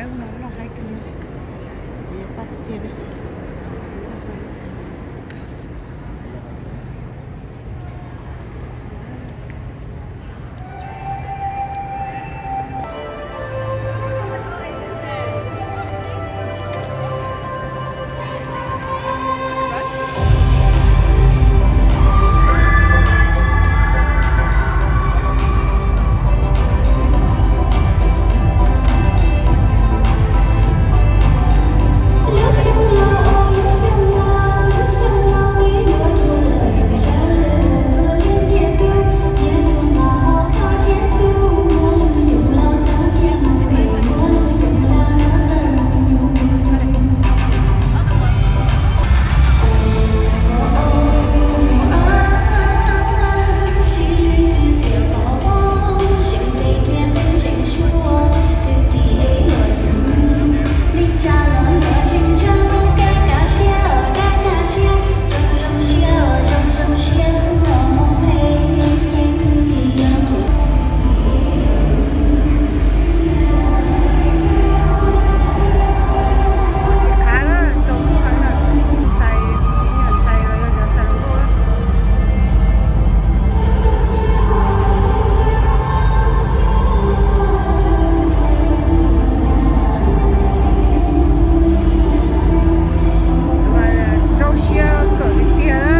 Hnub no loj heev kawg, pab tiag tiag li. Tsis qab na, tsaus ntuj heev na, ntxhais, ntxhais los yog cov ntxhais hluas nkauj. Rau siab kawm tiag tiag na.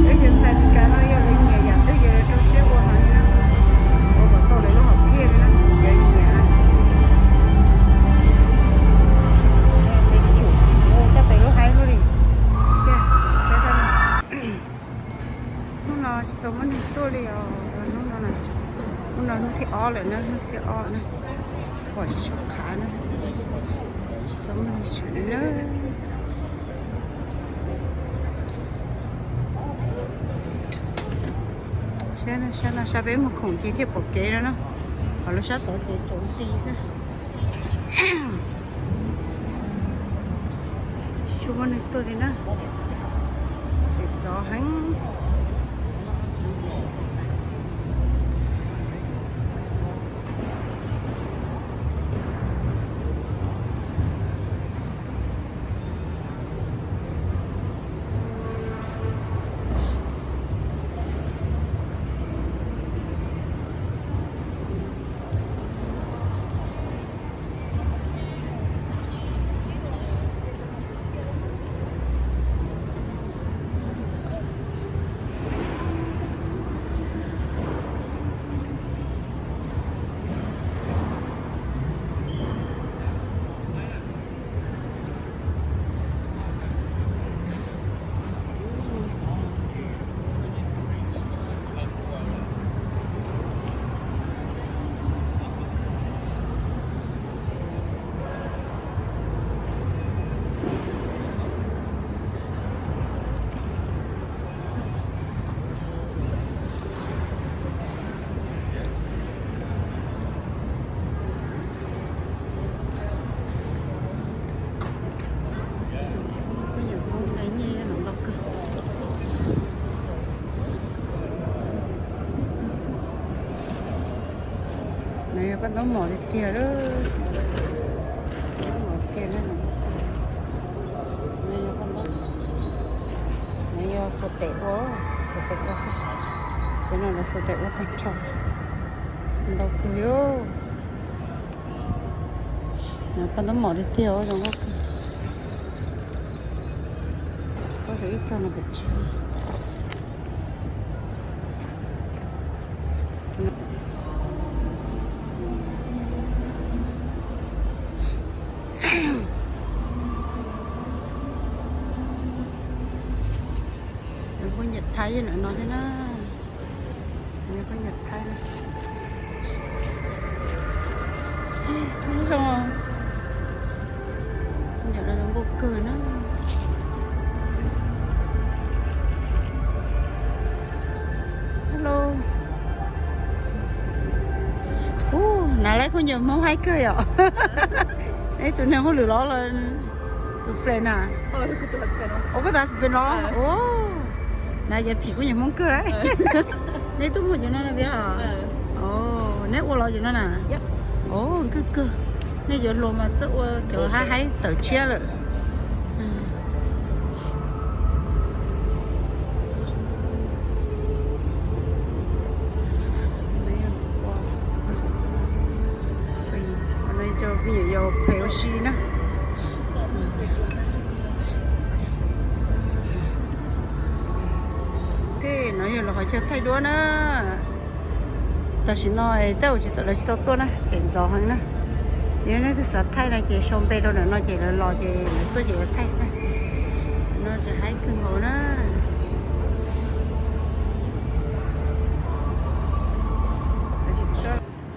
Peb cov ntxhais Meskas no yog lawv nyiam yam twg ces lawv rau siab ua heev li na. Ua kom tau lawv lub hom phiaj li na, lawv nyiam na. Sab pem lub hav luaj li. Hnub no tsis tau muaj neeg tuaj li os, hnub no, hnub no hnub thib ob lawm na, hnub thib ob na. Pom tsis tshua qhav na, tsis tau muaj neeg tshwm li na. Saib no, saib no, saib peb mus khoom ces thiaj pom kev no na. Qhov lub sab tod ces tsaus nti xwb. Tsis tshua muaj neeg tuaj li na. Tseem ntxov heev. Nws yog paj ntaub mos tiag tiag lawm. Paj ntaub mos tiag na. Nws yog paj ntaub, nws yog xuas tes ua, xuas tes ua xwb. Cov no lawv xuas tes ua tag nrho. Ntau kawg li. Paj ntaub mos tiag tiag, zoo nkauj kawg. Koj ib txog no pem tsev. Nws kuj nyiam Thaib yog no thiab na. Nws kuj nyiam Thaib na. Zoo, nyiam no zoo nkauj kawg na. Hello. Ub, nav lawv kuj nyiam Hmoob haib kawg yom. Ib tus neeg hauj lwm los los, tus friend na. Ua koj tas Spain los. Nav yam phim kuj nyiam Hmoob kawg lawm. Neb tuaj muag cov no na Viv os? Neb ua los cov no na? Ov, kawg kawg. Yuav luag mas txawj ua cov haib haib tawm tshiab lawm. Cov phooj ywg yog phem ua si na. Tej no yog lawv qhov chaw thaij duab na. Tam sim no tej zaum tsis tau, lawv tsis tau tuaj na, tseem ntxov heev na. Yog leej twg xav thaij no ces sau npe rau ntawm no ces lawv los ces lawv tuaj ces lawv thaij xwb. No tseem haib kawg nkaus na.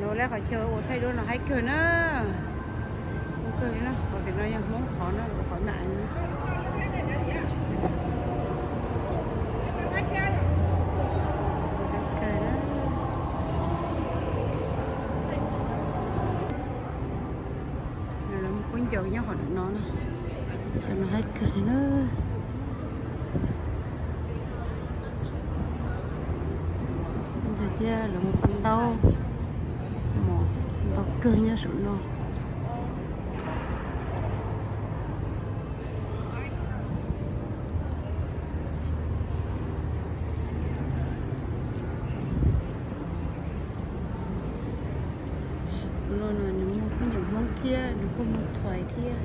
No lawv qhov chaw ua thaij duab no haib kawg na. Ua kawg li na, qhov tim no yog Hmoob qhov na, qhov nram. Lawv muag khaub ncaws nyob qhov ntawm no na. Cov no haib kawg li na. Thiab lawv muag paj ntaub, muag ntau kawg nyob saum no. No no nws muag khaub ncaws Hmoob thiab nws kuj muag thuais thiab.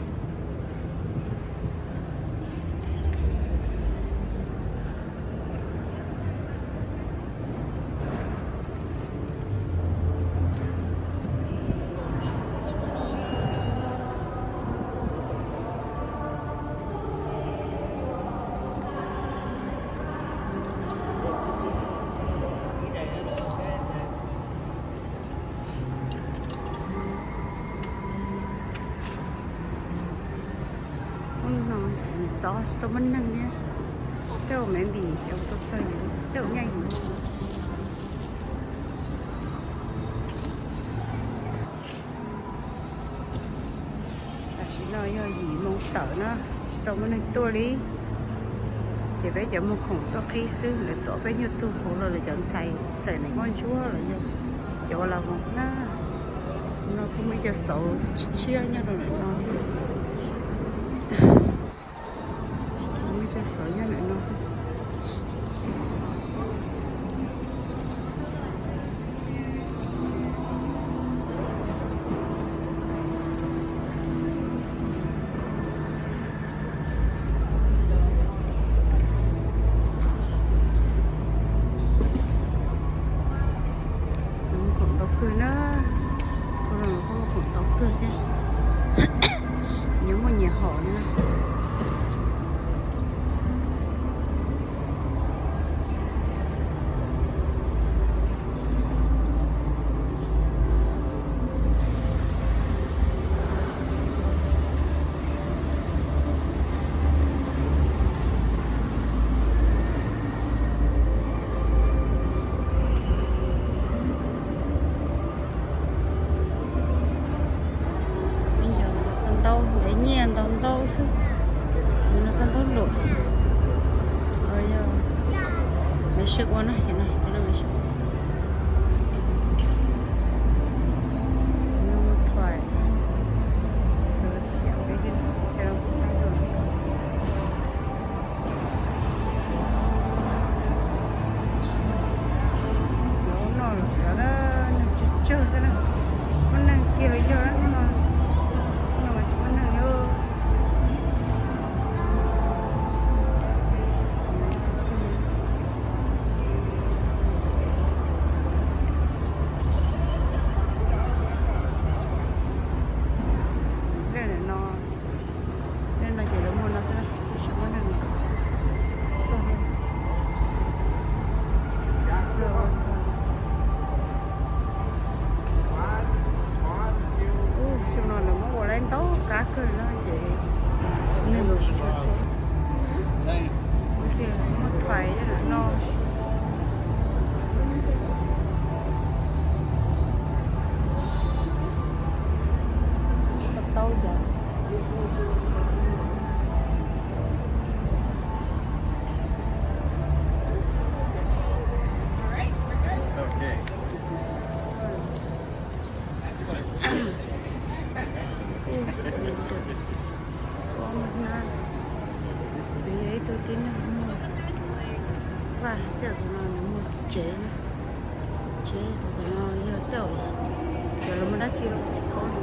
Ub no ntxov tsis tau muaj neeg thiab. Tej zaum me npis ces ua tau txog yus, tej zaum nyaj yus. Tam sim no yog yim moo tawm na, tsis tau muaj neeg tuaj li. Ces peb cov muag khoom tuaj qhib xwb, lawv tuaj peb nyuag tug hauv los lawv cov ntxhais xawm nees muaj ntsuab los yog cov ua las voos xwb na. No kuj muaj ib co xauv tshiab nyob rau ntawm no. Muaj ib co xauv nyob ntawm no. Muag khoom ntau kawg na, ua no kuj muag khoom ntau kawg thiab. Nyias muaj nyias hom na. Ntau, ntev nyiaj ntau ntau xwb. Nws paj ntaub luam, yog me sib ua na, cov no me sib ua. Nws muag thuais, Los noj los cov neeg tsawg tsawg xwb na, muaj neeg kiag los yog, no mas tsis muaj neeg li. Tej zaum no muag tsev, tsev, tej zaum no yog tej zaum cov lawv muaj dab tsi los thaum no.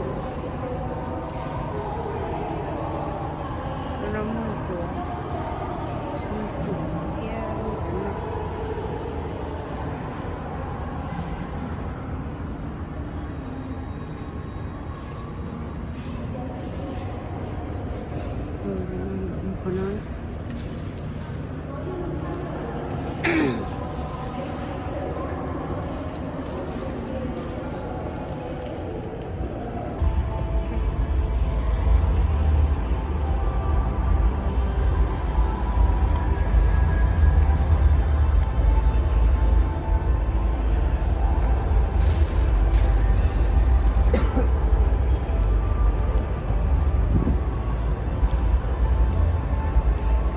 Lawv muag ntxuav, muag ntxuav thiab muag kuv no.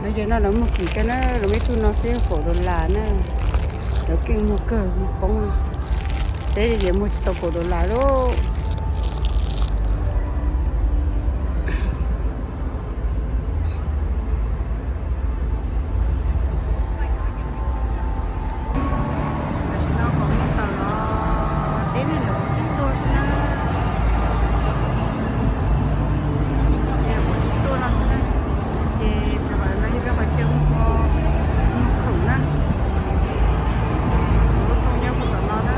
No ces no lawv muag kim kawg na, lawv muag ib tug no xwb yog kaum dollar na. Lawv keej muag kawg, muag poob. Peb li ces muag tsis tau kaum dollar lauj. Tam sim no qhov muag tawm los teb neeg lawv kuj tuaj xwb na. Kuj tuaj no xwb na. Ces peb qhov no yog peb qhov chaw muag, muag khoom na. Lub rooj nyob puag tom no na.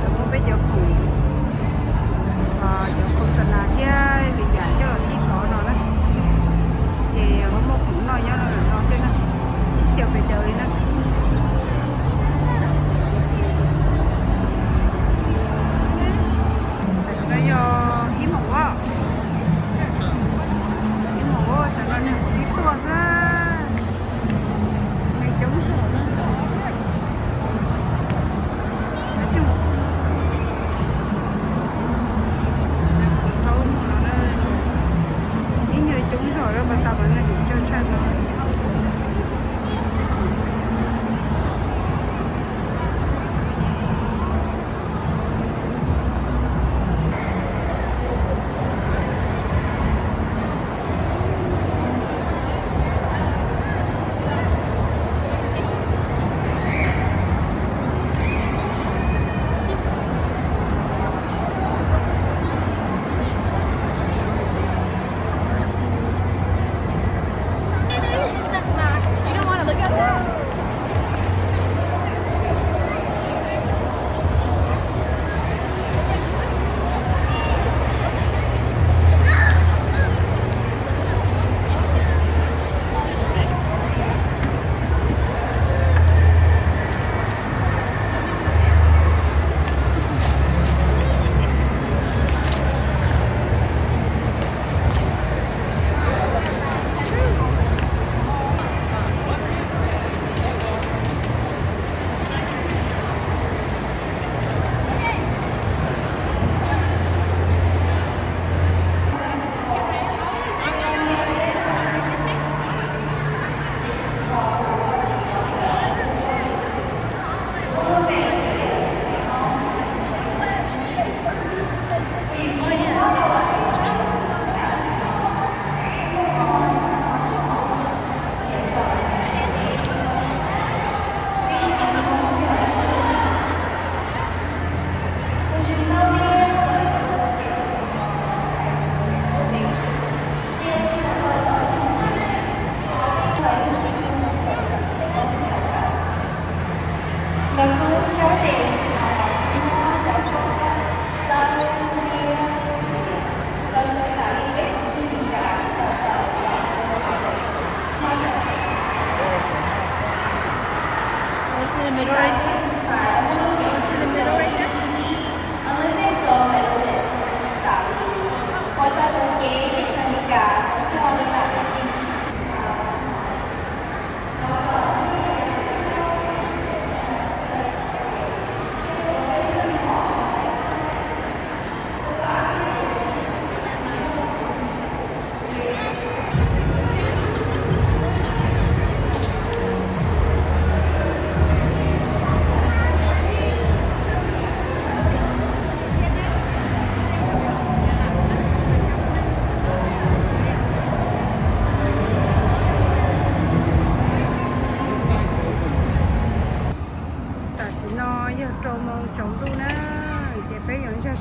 Lawv muab peb cov khoom, cov khos xa nas thiab lwm yam coj los sib tov no na. Ces ho muaj khoom noj nyob no lawm no xwb na, sib xyaw pes daws li na. Tam sim no yog ib moos os, ib moos os, tam no neeg kuj tuaj xwb, neeg coob zog. Ib nyuag coob zog lawm, pas tas mas neeg tseem tsawg tshaj no.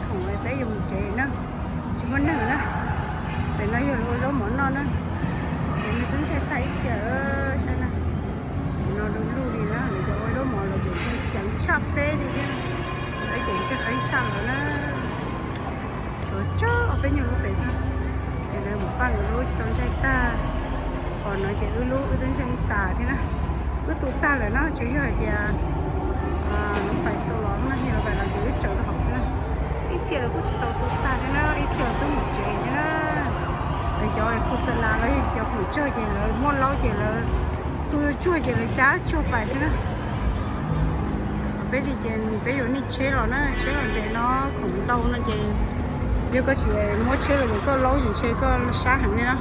Khoom peb yuav mus tsev na, tsis muaj neeg na. Pem no yog lawv ua zaub mov noj na. Ces nws twb ntshai tag ib txhia, saib na. Tus no du lug li na, lawv cov ua zaub mov los tseem ntshai ceev tshaj peb li thiab. Peb ces ntshai qeeb tshaj lawv na. Tshuav tsawg peb nyuag lub pem xwb, ces lawv mus paj nkawd lub tsis tau ntshai tag. Ho no ces wb lub wb twb ntshai tas thiab na. Wb tu tag lawm no, tsuas yog hais tias lub fais tsis tau los no, yog lub fais los ces wb tsaws rau hauv xwb na. Ib txhia lawv kuj tsis tau tu tag thiab na, ib txhia twb mus tsev thiab na. Lawv cov khos nas los yog cov khoom tsawg ces lawv muaj laub ces lawv tu tsuag ces lawv cab tsuag pais xwb na. Peb li ces peb yuav nij tsheb los na, tsheb los nres no khoom ntau no ces yog koj tsis muab tsheb los ces koj laub ces ntshe koj sab heev li na.